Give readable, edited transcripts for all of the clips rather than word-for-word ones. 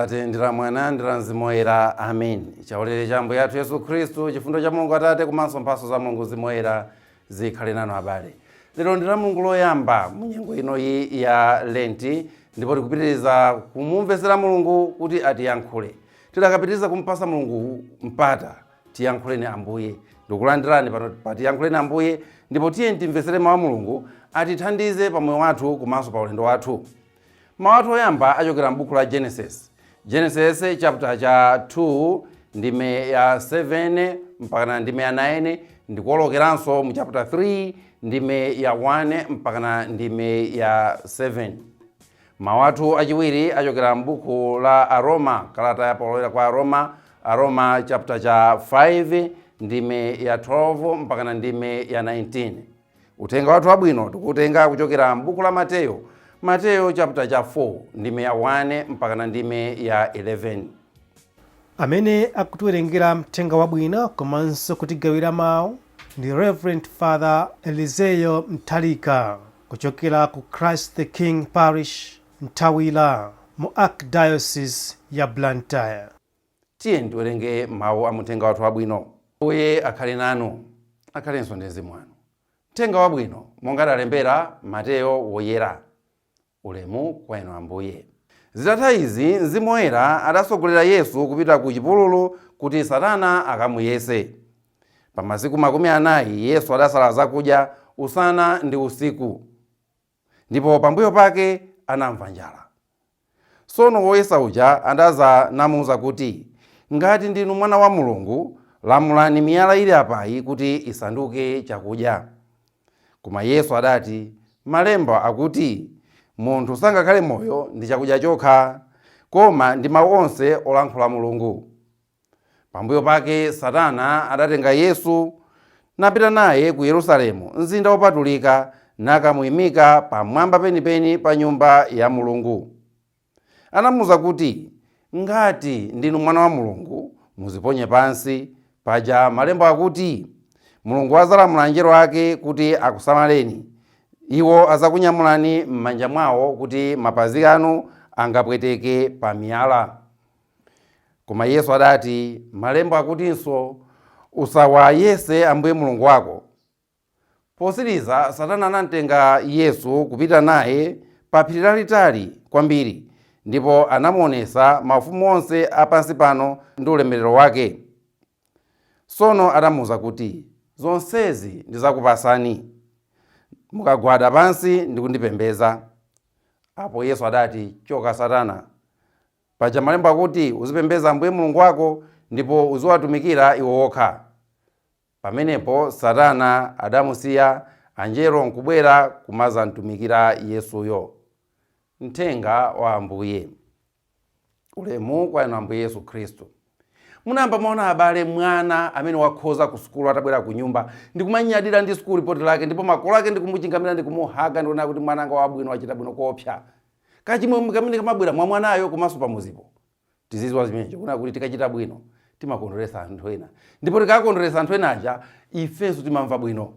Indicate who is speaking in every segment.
Speaker 1: Atate, ndi la Mwana, ndi la Mzimu Woyera. Amen. Chaulere cha Ambuye athu Yesu Khristu, chifundo cha Mulungu Atate, komanso mphatso za Mulungu Mzimu Woyera zikhale nanu abale. Lero ndi la Mulungu loyamba mu nyengo inoyi ya Lenti, ndipo tikupitiriza kumumvetsera Mulungu kuti atiyankhule. Tidakapitiriza kumpasa Mulungu mpata, tiyankhuleni Ambuye. Ndikulandirani pano pa Tiyankhuleni Ambuye, ndipo tiyeni timvetsere mawu a Mulungu atithandize pa moyo wathu komanso pa ulendo wathu. Mawu athu oyamba achokera m'buku la Genesis. Genesis chapter cha 2 ndime ya 7 mpakana ndime ya 9, ndikuwolokeranso mu chapter 3 ndime ya 1 mpakana ndime ya 7. Mawu athu achiwiri achokera m'buku la Aroma, kalata ya Paulo kwa Aroma, Aroma chapter cha 5 ndime ya 12 mpakana ndime ya 19. Uthenga wathu wabwino tikuutenga kuchokera m'buku la Mateyo, Mateyo chapter cha 4 ndime ya 1 mpakana ndime ya 11.
Speaker 2: Amene akutiwerengera mthenga wabwino komanso kutigawira mawu ndi Reverend Father Elizeyo Mthalika kuchokera ku Christ the King Parish, Nthawira, mu Archdiocese ya Blantyre.
Speaker 1: Tiyeni tiwerenge mawu a muthenga wathu wabwino. Ambuye akhale nanu, akhalenso ndi mzimu wanu. Mthenga wabwino monga adalembera Mateyo Woyera. Ulemu kwa inu Ambuye. Zitatha izi, Mzimu Woyera adatsogolera Yesu kupita ku chipululu kuti Satana akamuyese. Pa masiku 40 Yesu adasala zakudya usana ndi usiku, ndipo pambuyo pake anamva njala. Tsono woyesa uja adadza namuuza kuti, Ngati ndinu Mwana wa Mulungu, lamulani miyala ili apayi kuti isanduke chakudya. Koma Yesu adati, Malemba akuti, Munthu sangakhale moyo ndi chakudya chokha, koma ndi mau onse olankhula Mulungu. Pambuyo pake Satana adatenga Yesu napita naye ku Yerusalemu, mzinda wopatulika, nakamuimika pamwamba penipeni pa Nyumba ya Mulungu. Anamuuza kuti, Ngati ndinu Mwana wa Mulungu, muziponye pansi. Paja Malemba akuti, Mulungu adzalamula anjelo ake kuti akusamaleni. Iwo adzakunyamulani m'manja mwawo kuti mapazi anu angapweteke pa miyala. Koma Yesu adati, Malemba akutinso, Usawayese Ambuye Mulungu wako. Potsiriza, Satana anamtenga Yesu kupita naye pa phiri lalitali kwambiri, ndipo anamuonetsa maufumu onse a pansi pano ndi ulemerero wake. Tsono adamuuza kuti, Zonsezi ndidzakupatsani, mukagwada pansi ndi kundipembedza. Apo Yesu adati, Choka Satana! Paja Malemba akuti, Uzipembedza Ambuye Mulungu wako, ndipo uziwatumikira iwo okha. Pamenepo Satana adamusiya, anjelo nkubwera kumadzamtumikira Yesuyo. Mthenga wa Ambuye. Ulemu kwa inu Ambuye Yesu Khristu. Munayamba mwaona abale mwana amene wakhoza ku sukulu atabwera ku nyumba ndikumanyadira ndi school report lake, ndipo makolo ake ndikumuchingamira, ndikumuhaga, ndikuona kuti mwananga wabwino, wachita bwino koopsa? Kachimwemwe kamene kamabwera mwa mwanayo komanso pamuzipo. Tizidziwa zimenezo, kunena kuti tikachita bwino timakondweretsa anthu ena, ndipo tikakondweretsa anthu ena aja ifenso timamva bwino.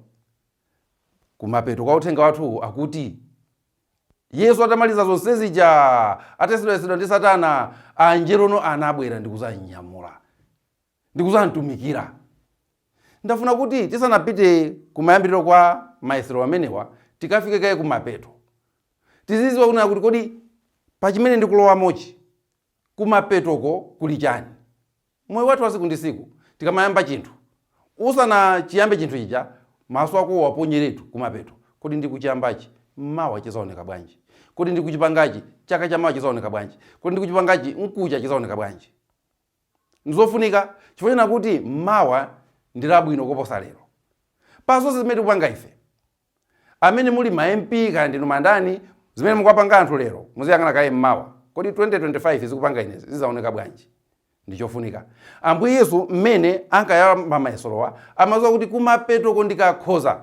Speaker 1: Kumapeto kwa uthenga wathu akuti Yesu atamaliza zonse zija, atayesedwayesedwa ndi Satana, anjelono anabwera ndikuzanyamula ndikuzamtumikira. Ndafuna kuti tisanapite kumayambiriro kwa mayesero amenewa, tikafike kaye kumapeto, tizidziwa kunena kuti kodi pachimene ndikulowamochi kumapetoko kuli chani? Moyo wathu wa tsiku ndi tsiku, tikamayamba chinthu, usanachiyambe chinthu chija, maso ako waponyeretu kumapeto. Kodi ndikuchiyambachi, mawa chizaoneka bwanji? Kodi ndikuchipangachi, chaka chamawa chizaoneka bwanji? Kodi ndikuchipangachi, mkucha chizaoneka bwanji? Ndizofunika chifukwa chena kuti mawa ndi labwino koposa lero. Pa zonse zimene tikupanga ife, amene muli ma MP kaya ndinu mandani, zimene mukuwapanga anthu lero, muziyang'ana kaye mmawa. Kodi 2025 zikupanga inezi zizaoneka bwanji? Ndichofunika. Ambuye Yesu mmene ankayamba mayeserowa, amadziwa kuti kumapetoko ndikakhoza,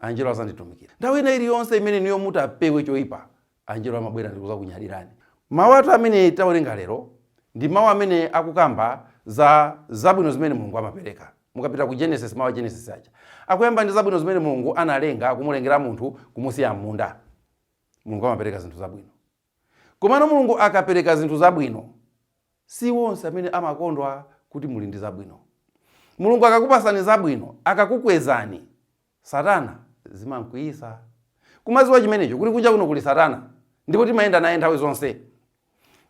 Speaker 1: anjelo azanditumikira. Nthawi ina iliyonse imene inuyo mutapewe choyipa, anjelo amabwera ndikuzakunyadirani. Mawu athu amene tawerenga lero ndi mawu amene akukamba za zabwino zimene Mulungu amapereka. Mukapita ku Genesis, mawu a Genesis aja akuyamba ndi zabwino zimene Mulungu analenga, kumulengera munthu, kumusiya m'munda. Mulungu amapereka zinthu zabwino. Komano Mulungu akapereka zinthu zabwino, Si wonse amene amakondwa kuti muli ndi zabwino. Mulungu akakupasani zabwino, akakukwezani, Satana zimamkwiyisa. Kumaziwa chimenecho kuti kunja kuno kuli Satana ndipo timayenda naye nthawi zonse.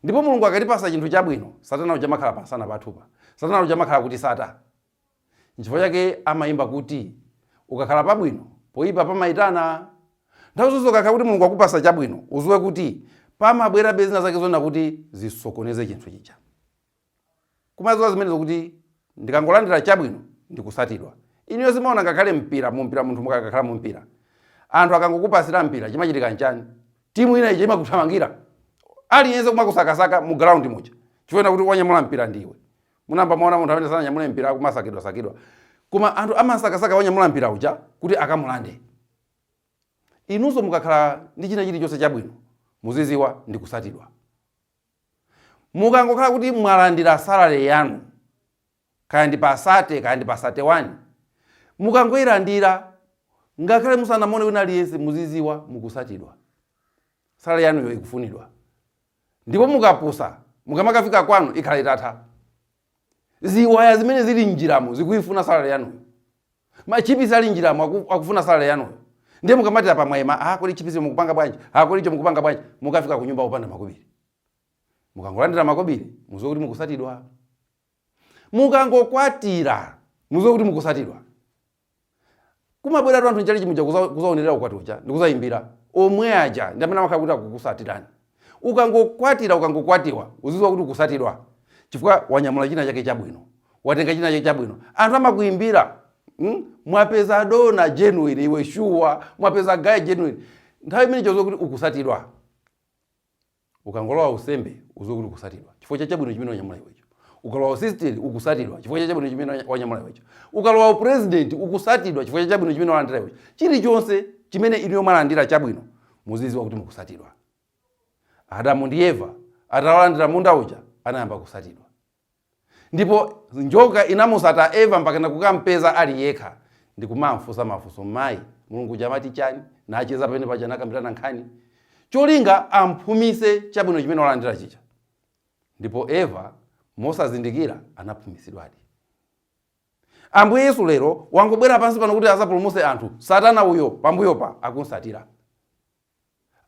Speaker 1: Ndipo Mulungu akatipasa chinthu chabwino, Satana uja amakhala pansana pathupa. Satana uja amakhala kuti sata. Nchifukwa chake amayimba kuti ukakhala pabwino, poyipa pamayitana. Nthawi zonse ukakhala kuti Mulungu akupasa chabwino, uziwe kuti pamabwerabe zina zake zonena kuti zisokoneze chinthu chija. Kumaziwa zimenezo kuti ndikangolandira chabwino ndikusatidwa. Inuyo simaona ngakhale mpira, mumpira munthu mukakhala mumpira, anthu akangokupasira mpira chimachitika nchani? Timu ina ija imakuthamangira, aliyense kumakusakasaka mu ground muja chifukwa kuti wanyamula mpira ndiwe. Munamba mwaona munthu amene sananyamule mpira akumasakidwa sakidwa, koma anthu amasakasaka wanyamula mpira uja kuti akamulande. Inunso mukakhala ndi china chilichonse chabwino, muziziwa ndikusatidwa. Mukangokhala kuti mwalandira salary yanu, kaya ndi pa 30 kaya ndi pa 31, mukangoyilandira ngakhale musanamone wina aliyense, muziziwa mukusatidwa. Salary yanuyo ikufunidwa, ndipo mukapusa mukamakafika kwanu ikhala itatha. Ziwaya zimene zili mnjiramo zikuyifuna salary yanuyo, machipisi ali mnjiramo akufuna salary yanuyo. Ndiye mukamati apa mwayima, ah, kodi chipisi mukupanga bwanji? Ah, kodi icho mukupanga bwanji? Mukafika ku nyumba opanda makobiri. Mukangolandira makobiri, muziwe kuti mukusatidwa. Mukangokwatira, muziwe kuti mukusatidwa. Kumabweratu anthu mchalichi muja kuzaonerera ukwati uja ndikuzayimbira, omwe aja ndi amene amakhala kuti akukusatirani. Ukangokwatira, ukangokwatiwa, uziziwa kuti ukusatidwa, chifukwa wanyamula china chake chabwino, watenga china chake chabwino. Anthu amakuyimbira, Mwapeza dona genuine iwe, sure, mwapeza guy genuine. Nthawi imene choziwa kuti ukusatidwa. Ukangolowa usembe, uziwe kuti ukusatidwa chifukwa cha chabwino chimene wanyamula iwecho. Ukalowa usisteri, ukusatidwa chifukwa cha chabwino chimene wanyamula iwecho. Ukalowa upresident, ukusatidwa chifukwa cha chabwino chimene walandira iwecho. Chilichonse chimene inuyo mwalandira chabwino, muziziwa kuti mukusatidwa. Adamu ndi Eva atawalandira munda uja, anayamba kusatidwa, ndipo njoka inamusata Eva mpaka kukampeza ali yekha ndikumamfunsa mafunso: mayi, Mulungu uja amati chani? Nacheza pamene paja, nakambirana nkhani, cholinga amphumise chabwino chimene walandira chija. Ndipo Eva mosazindikira anaphumisidwadi. Ambuye Yesu lero wangobwera pansi pano kuti azapulumuse anthu, Satana uyo pambuyopa akunsatira,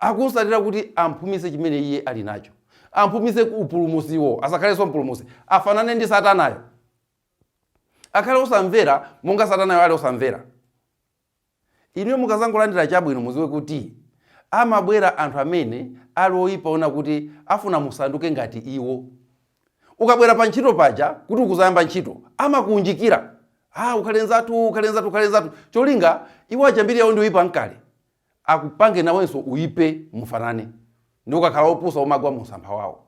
Speaker 1: akunsatira kuti amphumise chimene iye ali nacho, amphumise upulumusiwo, asakhalenso mpulumusi, afanane ndi Satanayo, akhale osamvera monga Satanayo ali osamvera. Inuyo mukazangolandira chabwino, muziwe kuti amabwera anthu amene ali oyipa, ona kuti afuna musanduke ngati iwo. Ukabwera pa ntchito paja kuti ukuzayamba ntchito, amakuunjikira: ah, ukhale nzathu, ukhale nzathu, ukhale nzathu, cholinga iwo aja mbiri yawo ndi oyipa mkale, akupange nawenso uyipe mufanane, ndi ukakhala opusa umagwa mu msampha wawo.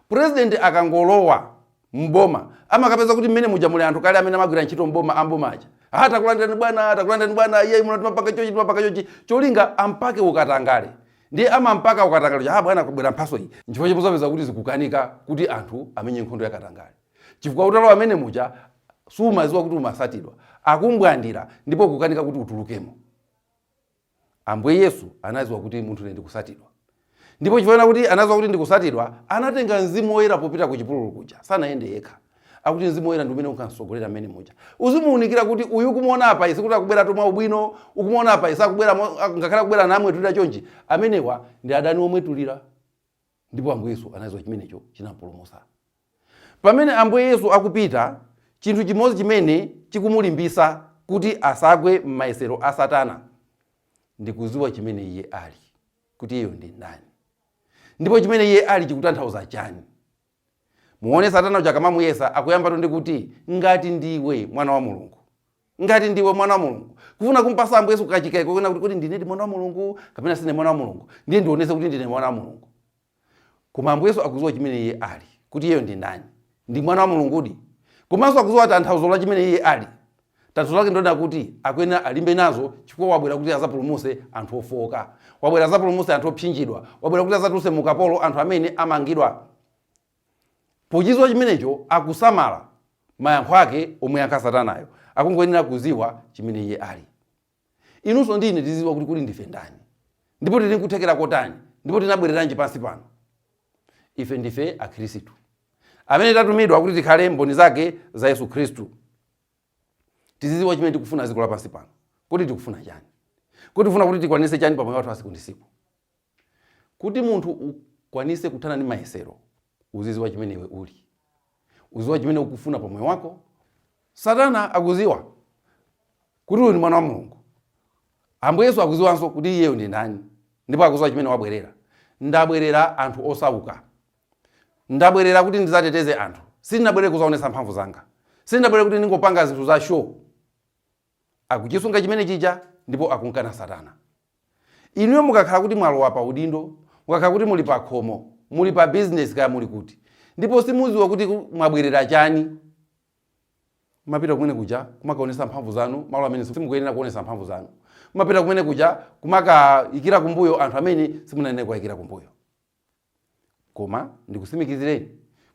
Speaker 1: President akangolowa mboma, amakapeza kuti mmene muja muli anthu kale amene amagwira ntchito mboma, amboma aja: ah, takulandirani bwana, takulandirani bwana, iye muno timapanga chochi, timapanga chochi, cholinga ampake ukatangale. Ndiye amampaka ukatangale: ah bwana, kubwera mphaso iyi. Nchifukwa chimuzapeza kuti zikukanika kuti anthu amenye nkhondo yakatangale, chifukwa utalowa amene muja sumaziwa kuti umasatidwa, akumbwandira ndipo kukanika kuti utulukemo. Ambuye Yesu anaziwa kuti munthu ine ndikusatidwa, ndipo chifukwa kuti anaziwa kuti ndikusatidwa, anatenga Mzimu Woyera popita ku chipululu kuja. Sanayende yekha, akuti Mzimu Woyera ndi umene unkamsogolera mmene muja, uzimuwunikira kuti uyu ukumuona apa isi kuti akubwera tomwa ubwino, ukumuona apa isi akubwera ngakhale akubwera namwetulira chonchi, amenewa ndi adani omwetulira. Ndipo Ambuye Yesu anaziwa chimenecho, chinampulumutsa. Pamene Ambuye Yesu akupita, chinthu chimodzi chimene chikumulimbisa kuti asagwe m'mayesero a Satana ndi kuziwa chimene iye ali, kuti iyeyo ndi ndani ndipo chimene iye ali chikutanthauza chani. Muone Satana uja akamamuyesa, akuyambatu ndi kuti, ngati ndiwe mwana wa Mulungu, ngati ndiwe mwana wa Mulungu, kufuna kumpasa Ambuye Yesu kachikaiko kwena kuti kodi ndinedi mwana wa Mulungu kapena sine mwana wa Mulungu? Ndiye ndionese kuti ndine mwana wa Mulungu. Koma Ambuye Yesu akuziwa chimene iye ali, kuti iyeyo ndi ndani, ndi mwana wa Mulungudi, komanso akuziwa tanthauzo la chimene iye ali. Tanthauzo lake ndona kuti akuyenera alimbe nazo, chifukwa wabwera kuti azapulumuse anthu ofowoka, wabwera azapulumuse anthu opsinjidwa, wabwera kuti azatulutse mu ukapolo anthu amene amangidwa. Pochiziwa chimenecho, akusamala mayankho ake omwe yankha Satanayo. Akungoyenera kuziwa chimene iye ali. Inunso ndi ine tiziziwa kuti kuli ndife ndani, ndipo tili nkuthekera kotani, ndipo tinabwereranji pansi pano. Ife ndife Akhristu. Amene tatumidwa kuti tikhale mboni zake za Yesu Khristu, tizidziwa chimene tikufuna dziko lapansi pano. Kuti tikufuna chani? Kuti tikufuna kuti tikwanise chani pamoyo wathu wa tsiku ndi tsiku? Kuti munthu ukwanise kuthana ndi mayesero, uzidziwa chimene iwe uli, uzidziwa chimene ukufuna pamoyo wako. Satana akudziwa kuti uyu ndi mwana wa Mulungu. Ambuye Yesu akudziwanso kuti iyeyo ndi ndani, ndipo akudziwa chimene wabwerera. Ndabwerera anthu osauka, ndabwerera kuti ndidzateteze anthu. Sindinabwerere kudzaonetsa mphamvu zanga, sindinabwerere kuti ndingopanga zinthu za show. Akuchisunga chimene chija ndipo akunkana Satana. Inuyo mukakhala kuti mwalowa pa udindo, mukakhala kuti muli pa khomo, muli pa business, kaya muli kuti, ndipo simudziwa kuti mwabwerera chani, mumapita kumene kuja kumakaonetsa mphamvu zanu malo amene simukuyenera kuonetsa mphamvu zanu. Mumapita kumene kuja kumakayikira kumbuyo anthu amene simunayenera kuwayikira kumbuyo. Koma ndikutsimikizireni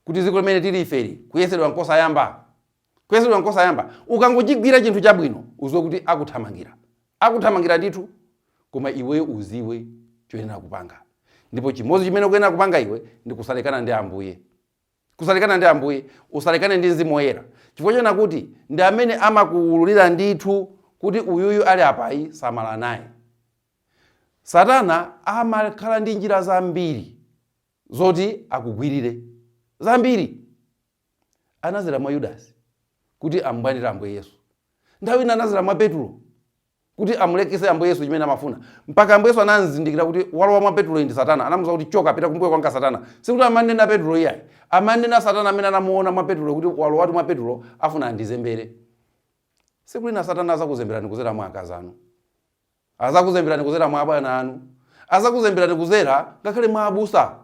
Speaker 1: kuti dziko limene tili ifeli, kuyesedwa nkosayamba, kuyesedwa nkosayamba. Ukangochigwira chinthu chabwino, uziwe kuti akuthamangira, akuthamangira ndithu. Koma iweyo uziwe choyenera kupanga, ndipo chimodzi chimene ukuyenera kupanga iwe ndi kusalekana ndi Ambuye, kusalekana ndi Ambuye, usalekane ndi Mzimu Woyera, chifukwa chona kuti ndi amene amakuwululira ndithu kuti uyuyu ali apayi, samala naye. Satana amakhala ndi njira zambiri zoti akugwirire, zambiri. Anazera mwa Yudasi kuti amubwandire Ambuye Yesu. Nthawi ina anazera mwa Petulo kuti amulekese Ambuye Yesu chimene amafuna, mpaka Ambuye Yesu anazindikira kuti walowa mwa Petulo ndi Satana. Anamuuza kuti, "Choka, pita kumbuyo kwanga, Satana." Sikuti amanena Petulo iyayi, amanena Satana amene anamuona mwa Petulo kuti walowatu mwa Petulo, afuna andizembere. Tsiku lina Satana azakuzemberani kuzera mwa akazi anu, azakuzemberani kuzera mwa abwana anu, azakuzemberani kuzera ngakhale mwa abusa,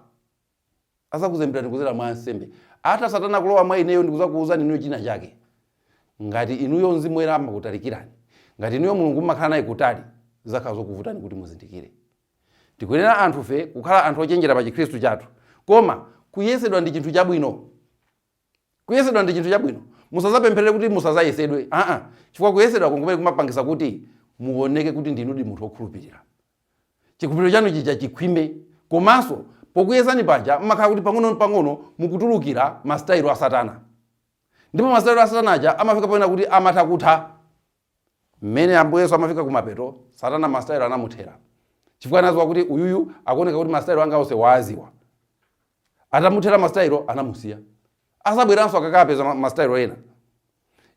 Speaker 1: azakuzemberani kuzera mwa ansembe. Ata Satana kulowa mwa ineyo ndikuzakuwuzani inuyo china chake, ngati inuyo Mzimu Woyera amakutalikirani, ngati inuyo Mulungu mmakhala naye kutali, zizakhala zokuvutani kuti muzindikire. Tikuyenera anthufe kukhala anthu ochenjera pa Chikhristu chathu. Koma kuyesedwa ndi chinthu chabwino, kuyesedwa ndi chinthu chabwino. Musazapempherere kuti musazayesedwe, aa, chifukwa kuyesedwa kumene kumapangisa kuti muoneke kuti ndinudi munthu wokhulupirira, chikhulupiriro chanu chija chikhwime. Komanso pokuyesani paja mmakhala kuti pang'ono pang'ono mukutulukira masitayilo a Satana, ndipo masitayilo a Satana aja amafika pamene kuti amatha kutha. Mmene Ambuye Yesu amafika kumapeto, Satana masitayilo anamuthera, chifukwa anadziwa kuti uyuyu akuoneka kuti masitayilo anga onse waaziwa. Atamuthera masitayilo, anamusiya. Azabweranso akakapeza masitayilo ena.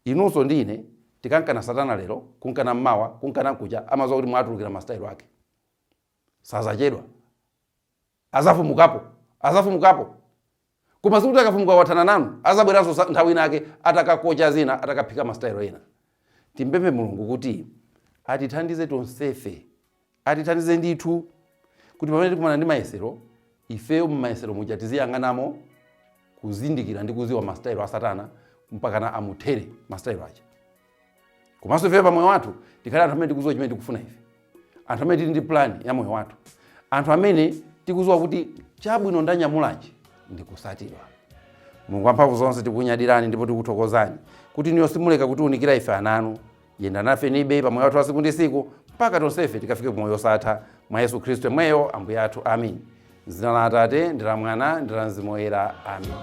Speaker 1: Inunso ndi ine tikankana Satana lero, kunkana mmawa, kunkana nkucha, amadziwa kuti mwatulukira masitayilo ake. Sazachedwa, azafumukapo, azafumukapo. Koma sikuti akafumuka wathana nanu. Azabweranso nthawi inake atakakocha zina, atakaphika masitayilo ena. Timpemphe Mulungu kuti atithandize tonsefe, atithandize ndithu kuti pamene tikumana ndi mayesero, ifeyo mmayesero muja tiziyang'anamo kuzindikira ndi kuziwa masitayilo a Satana mpakana amuthere masitayilo aja. Komanso ifeyo pa moyo wathu tikhale anthu amene tikuziwa chimene tikufuna ife, anthu amene tili ndi plan ya moyo wathu, anthu amene tikuziwa kuti chabwino ndanyamulachi ndi kusatidwa. Mulungu wamphamvu zonse, tikukunyadirani ndipo tikuthokozani kuti inuyo simuleka kutiunikira ife ana anu. Yenda nafe nibe pamoyo wathu wa tsiku ndi tsiku mpaka tonsefe tikafike kumoyo osatha, mwa Yesu Khristu yemweyo Ambuye athu. Amin. M'dzina la Atate ndi la Mwana ndi la Mzimu Woyera. Amin.